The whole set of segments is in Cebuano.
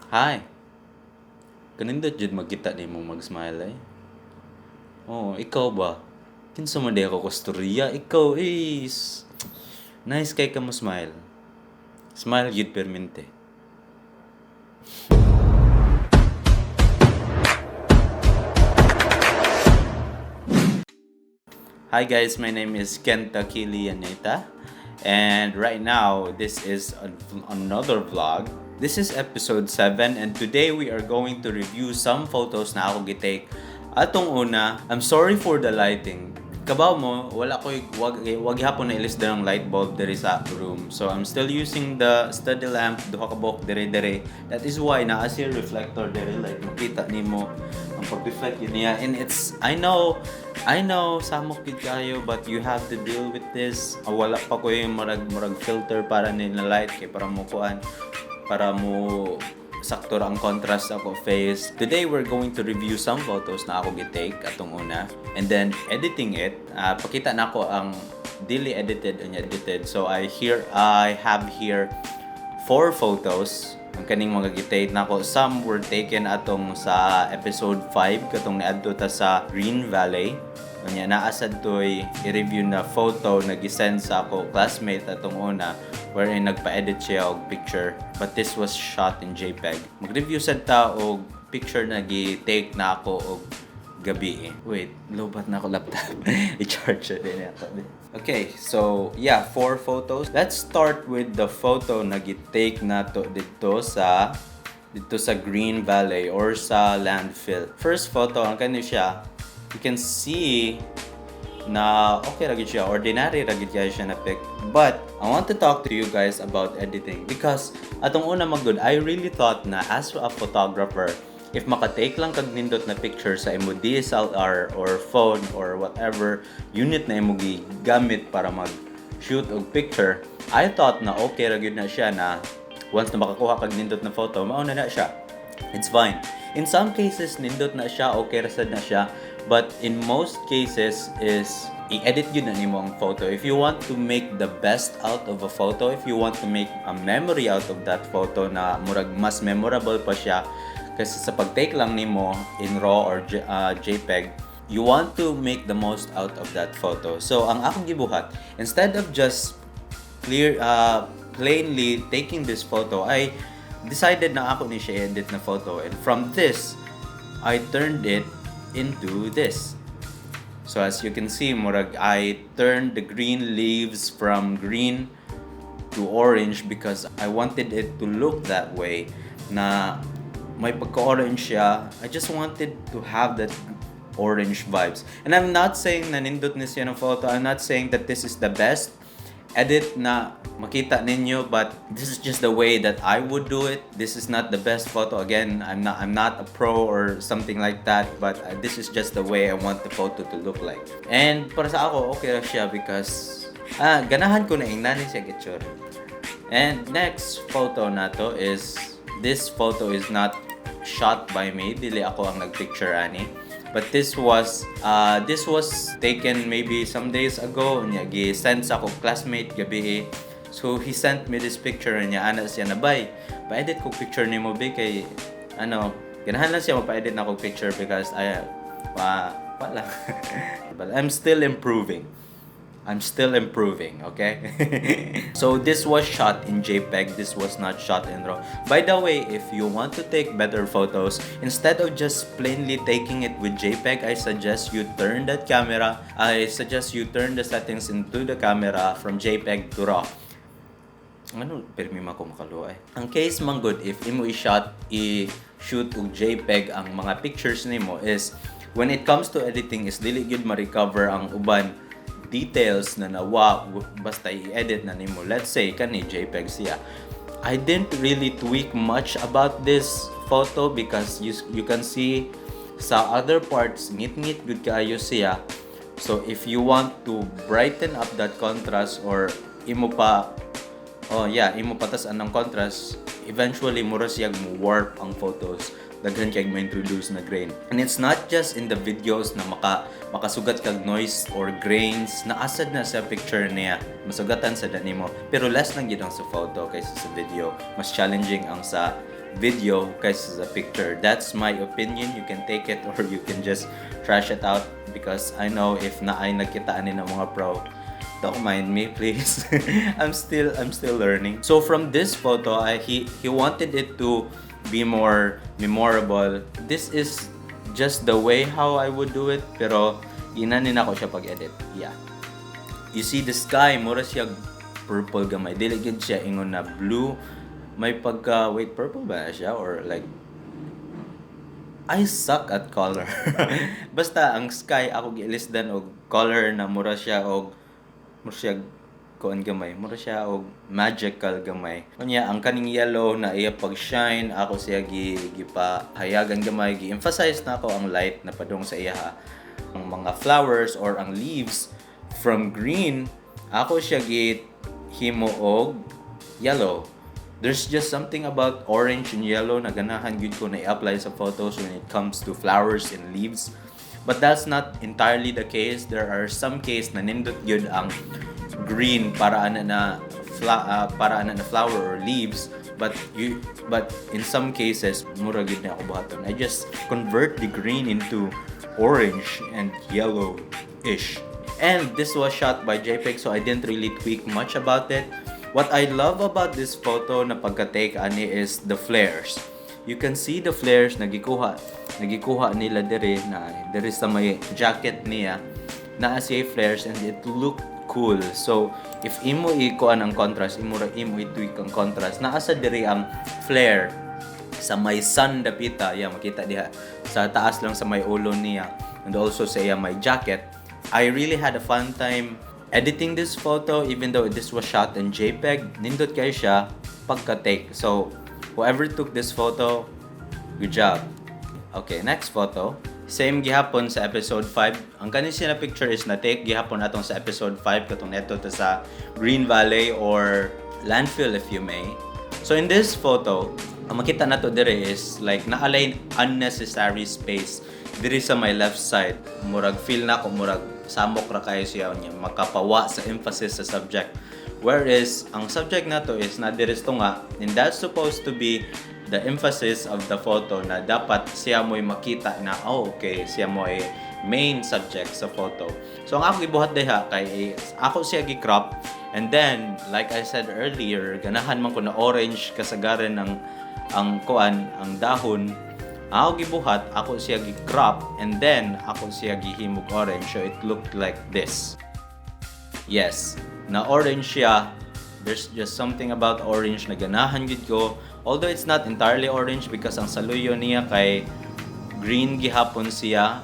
Hi. Kanindot jud magkita nimo mag-smile eh. Oh, ikaw ba? Kinsa man diay ako kastorya? Ikaw is nice kay ka mo smile. Smile gyud permente. Hi guys, my name is Kenta Kili Llaneta, and right now this is another vlog. This is episode 7 and today we are going to review some photos na ako gitake. Atong una, I'm sorry for the lighting. Kabaw mo, wala ko wag hapon na ilis ng light bulb diri sa room. So I'm still using the study lamp, duha ka buok diri diri. That is why naa siya reflector diri, like makita nimo ang pag-reflect yun niya. And it's I know samok gid kayo, but you have to deal with this. Ah, wala pa ko yung murag filter para ni na light kay para mo kuan, para mo sakto ra ang contrast ako face. Today we're going to review some photos na ako gi-take atong una and then editing it. Pakita na ako ang dili edited and edited. So I have here four photos ang kaning mga gi-take nako. Some were taken atong sa episode 5 katong niadto ta sa Green Valley. Unya naa sad to'y i-review na photo na gisend sa ako classmate atong una wherein nagpa-edit siya og picture, but this was shot in JPEG. Mag-review sad ta og picture na gi-take na ako og gabi eh. Wait, lobat na ako laptop. I-charge siya din yata. Okay, so yeah, four photos. Let's start with the photo na gi-take nato dito sa Green Valley or sa landfill. First photo, ang kani siya, you can see na okay ra gyud siya, ordinary ra gyud kaayo siya na pic. But I want to talk to you guys about editing because atong una magud, I really thought na as a photographer, if makatake lang kag nindot na picture sa imo DSLR or phone or whatever unit na imo gigamit para mag shoot og picture, I thought na okay ra gyud na siya, na once na makakuha kag nindot na photo, mao na na siya. It's fine. In some cases, nindot na siya, okay ra sad na siya. But in most cases is i-edit yun na nimo ang photo. If you want to make the best out of a photo, if you want to make a memory out of that photo na murag mas memorable pa siya kasi sa pag-take lang nimo in RAW or JPEG, you want to make the most out of that photo. So, ang akong gibuhat, instead of just clear plainly taking this photo, I decided na ako ni siya edit na photo, and from this I turned it into this. So as you can see, murag I turned the green leaves from green to orange because I wanted it to look that way na may pagka-orange siya. I just wanted to have that orange vibes. And I'm not saying na nindot ni siya ng photo. I'm not saying that this is the best edit na makita ninyo, but this is just the way that I would do it. This is not the best photo. Again, I'm not a pro or something like that, but this is just the way I want the photo to look like. And para sa ako, okay ra siya because ganahan ko na ingnan siya picture. And next photo nato is, this photo is not shot by me, dili ako ang nagpicture ani. But this was taken maybe some days ago. Niya gi-send sa ako classmate gabi. So he sent me this picture niya, ana siya na, "Bay, pa-edit ko picture nimo be," kay ano, ganahan lang siya magpa-edit na akong picture because I wa wala. But I'm still improving. I'm still improving, okay? So this was shot in JPEG, this was not shot in RAW. By the way, if you want to take better photos, instead of just plainly taking it with JPEG, I suggest you turn that camera, I suggest you turn the settings into the camera from JPEG to RAW. Ano, permi man ko makaluwa eh. Ang case man good, if imo i-shot, i-shoot og JPEG ang mga pictures nimo is, when it comes to editing is dili gyud ma-recover ang uban details na nawa basta i-edit na nimo. Let's say kani JPEG siya. I didn't really tweak much about this photo because you can see sa other parts ngit-ngit gud kaayo siya. So if you want to brighten up that contrast or imo pa, oh yeah, imo patas-an ng contrast, eventually mura siya mo warp ang photos. Daghan kay ma-introduce na grain. And it's not just in the videos na makasugat kag noise or grains, naa sad na sa picture niya. Masugatan sa nimo. Pero less lang gyud ang sa photo kaysa sa video. Mas challenging ang sa video kaysa sa picture. That's my opinion. You can take it or you can just trash it out because I know if naay nagkita ani ng mga pro, don't mind me, please. I'm still learning. So from this photo, he wanted it to be more memorable. This is just the way how I would do it, pero inani nako siya pag-edit. Yeah. You see the sky, mura siya purple gamay. Dili gid siya ingon na blue. May pagka, wait, purple ba siya or like, I suck at color. Basta ang sky ako giilisdan og color na mura siya kuan gamay, mura siya og magical gamay. Unya ang kaning yellow na iya pag-shine, ako siya gipahayagan gamay, gi-emphasize nako ang light na padung sa iya. Ang mga flowers or ang leaves, from green ako siya gi himo og yellow. There's just something about orange and yellow na ganahan gyud ko na i-apply sa photos when it comes to flowers and leaves. But that's not entirely the case. There are some case na nindot gyud ang green para ana na flower or leaves, but in some cases mura gyud na ako buhaton. I just convert the green into orange and yellow-ish. And this was shot by JPEG, so I didn't really tweak much about it. What I love about this photo na pagka-take ani is the flares. You can see the flares na gikuha nila diri na diri sa may jacket niya naa siya flares and it looked cool. So if imo ikuan ang contrast, imo ra imo i-tweak ang contrast, naa sa diri ang flare sa may sun dapita, yeah, makita diha sa taas lang sa may ulo niya and also sa iya may jacket. I really had a fun time editing this photo even though this was shot in JPEG. Nindot kayo siya pagka-take. So, whoever took this photo, good job. Okay, next photo. Same gihapon sa episode 5. Ang kanin siya na picture is na-take gihapon atong sa episode 5 katong neto to sa Green Valley or landfill, if you may. So in this photo, ang makita nato dire is like naa lay unnecessary space diri sa my left side. Murag feel nako murag samok ra kayo siya niya makapawa sa emphasis sa subject. Whereas ang subject nato is na diri nga and that's supposed to be the emphasis of the photo na dapat siya mo'y makita na, oh, okay, siya mo'y main subject sa photo. So ang ako gibuhat diha kay ako siya gi-crop and then, like I said earlier, ganahan man ko na orange kasagaran ng ang kuan, ang dahon. Ako gibuhat, ako siya gi-crop and then ako siya gihimog orange, so it looked like this. Yes, na orange siya. There's just something about orange na ganahan gid ko. Although it's not entirely orange because ang saluyo niya kay green gihapon siya.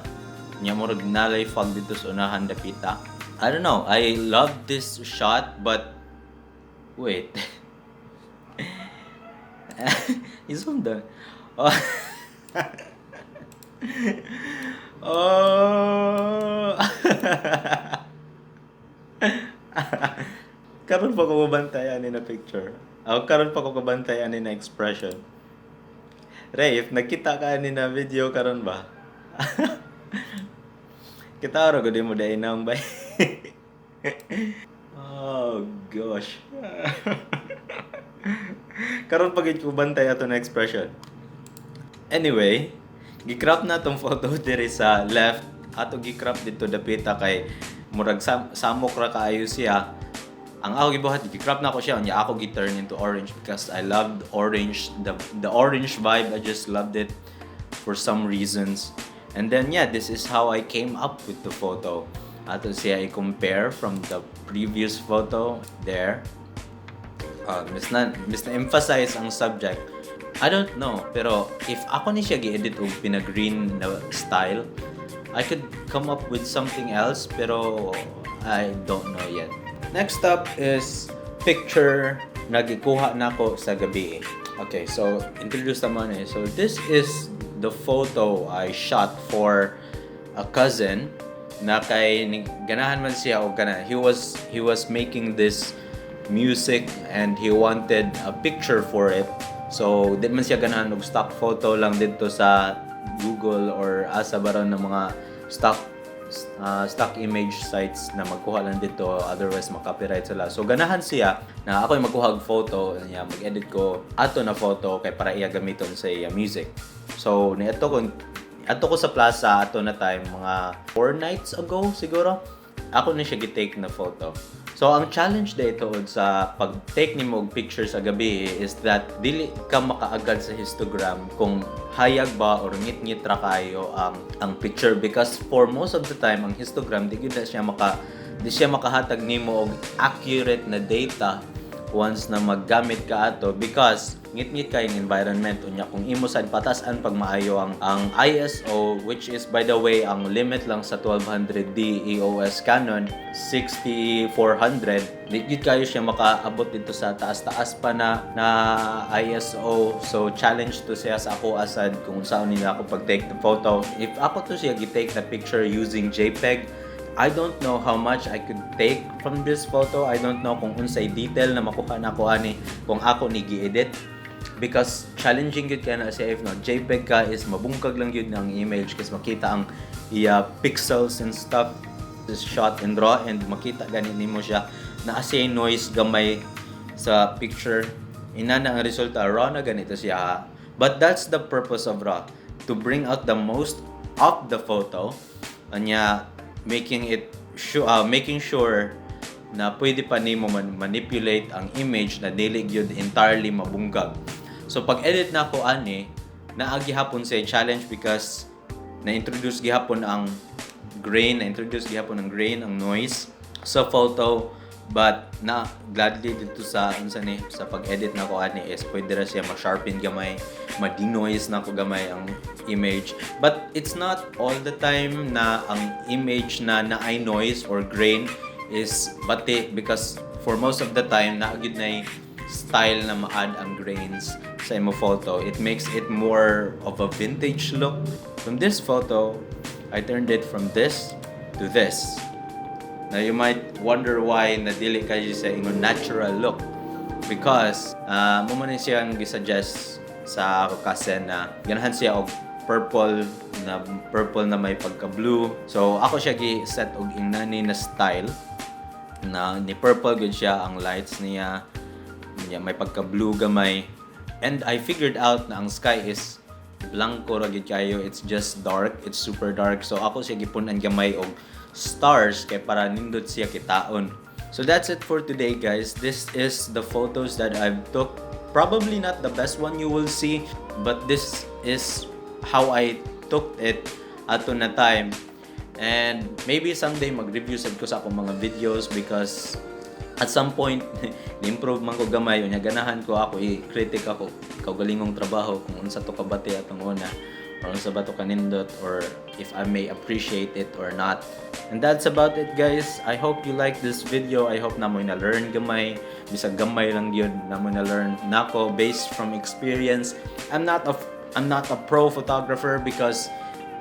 Nya murag nalay fog dito sa unahan dapita. I don't know. I love this shot, but wait. I-zoom down. Oh. Oh. Karon pa ko kabantay ani na picture. Oh, karon pa ko kabantay ani na expression. Ray, if nagkita ka ani na video karon ba? Kita ra gud mo dai nang bay. Oh gosh. Karon pa gid ko bantay ato na expression. Anyway, gi-crop na tong photo diri sa left. Ato gi-crop dito dapita kay murag samok ra kaayo siya. Ang ako gibuhat, gi-crop na ako siya unya ako gi-turn into orange because I loved orange, the orange vibe. I just loved it for some reasons. And then yeah, this is how I came up with the photo. Ato siya i-compare from the previous photo there. Mas na emphasize ang subject. I don't know, pero if ako ni siya gi-edit og pina-green na style, I could come up with something else, pero I don't know yet. Next up is picture na gikuha nako sa gabi. Okay, so introduce naman eh. So this is the photo I shot for a cousin na kay ganahan man siya og kana. He was making this music and he wanted a picture for it. So di man siya ganahan og stock photo lang dito sa Google or asa ba ron ng mga stock stock image sites na magkuha lang dito, otherwise ma-copyright sila. So ganahan siya na ako yung magkuha og photo niya, mag-edit ko ato na photo kay para iya gamiton sa iya music. So niadto ko ato ko sa plaza ato na time, mga 4 nights ago siguro, ako na siya gi-take na photo. So ang challenge dito sa pag-take nimo og picture sa gabi is that dili ka makaagad sa histogram kung hayag ba or ngit-ngit ra kayo ang picture, because for most of the time ang histogram di siya makahatag nimo og accurate na data once na maggamit ka ato, because ngit-ngit kay ang environment. Unya kung imo sad patasan pag maayo ang ISO, which is, by the way, ang limit lang sa 1200D EOS Canon 6400, di gyud kayo siya makaabot dito sa taas-taas pa na ISO. So challenge to siya sa ako asad kung saan nila ako pag take the photo. If ako to siya gi-take na picture using JPEG, I don't know how much I could take from this photo. I don't know kung unsay detail na makuha na ako ani kung ako ni gi-edit, because challenging gyud kay na siya. If no JPEG ka is mabungkag lang gyud ang image kasi makita ang iya pixels and stuff is shot in raw and makita gani nimo siya na siya noise gamay sa picture. Inana ang resulta, raw na ganito siya. But that's the purpose of raw, to bring out the most of the photo, anya making sure na pwede pa nimo manipulate ang image na dili gyud entirely mabunggag. So pag edit na ako ani, naa gihapon sa challenge because na-introduce gihapon ang grain, na-introduce gihapon ang grain, ang noise sa photo. But na gladly dito sa unsa ni sa pag-edit na ko ani is pwede ra siya ma-sharpen gamay, ma-denoise na ko gamay ang image. But it's not all the time na ang image na naay noise or grain is bati, because for most of the time naa gyud na style na ma-add ang grains sa imo photo. It makes it more of a vintage look. From this photo, I turned it from this to this. Now you might wonder why na dili kayo sa ingon natural look, because mo man ni siyang gisuggest sa ako cousin na ganahan siya og purple na may pagka blue. So ako siya gi set og ingnani na style na ni purple gud siya ang lights niya niya, may pagka blue gamay, and I figured out na ang sky is blanco ra gyud kayo. It's just dark, it's super dark. So ako siya gipun-an gamay og stars kay para nindot siya kitaon. So that's it for today, guys. This is the photos that I've took. Probably not the best one you will see, but this is how I took it ato na time, and maybe someday mag-review sad ko sa akong mga videos, because at some point ni-improve man ko gamay. Unya ganahan ko ako i-critic ako kaugalingong trabaho kung unsa to kabati atong una or unsa ba to kanindot or if I may appreciate it or not. And that's about it, guys. I hope you like this video. I hope na mo na learn gamay, bisag gamay lang gyud na mo na learn nako based from experience. I'm not a pro photographer because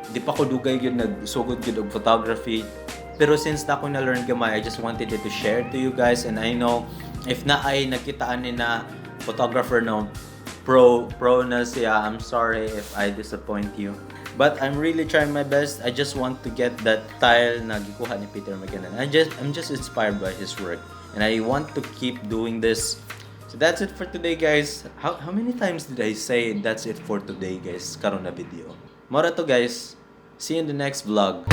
di pa ko dugay gyud nagsugod gyud og photography. Pero since na ako na-learn gamay, I just wanted it to share to you guys. And I know, if na ay nakitaan ni na photographer no pro pro na siya, I'm sorry if I disappoint you. But I'm really trying my best. I just want to get that style na gikuha ni Peter McKinnon. I'm just inspired by his work. And I want to keep doing this. So that's it for today, guys. How many times did I say "that's it for today, guys" karon na video? Mora to, guys. See you in the next vlog.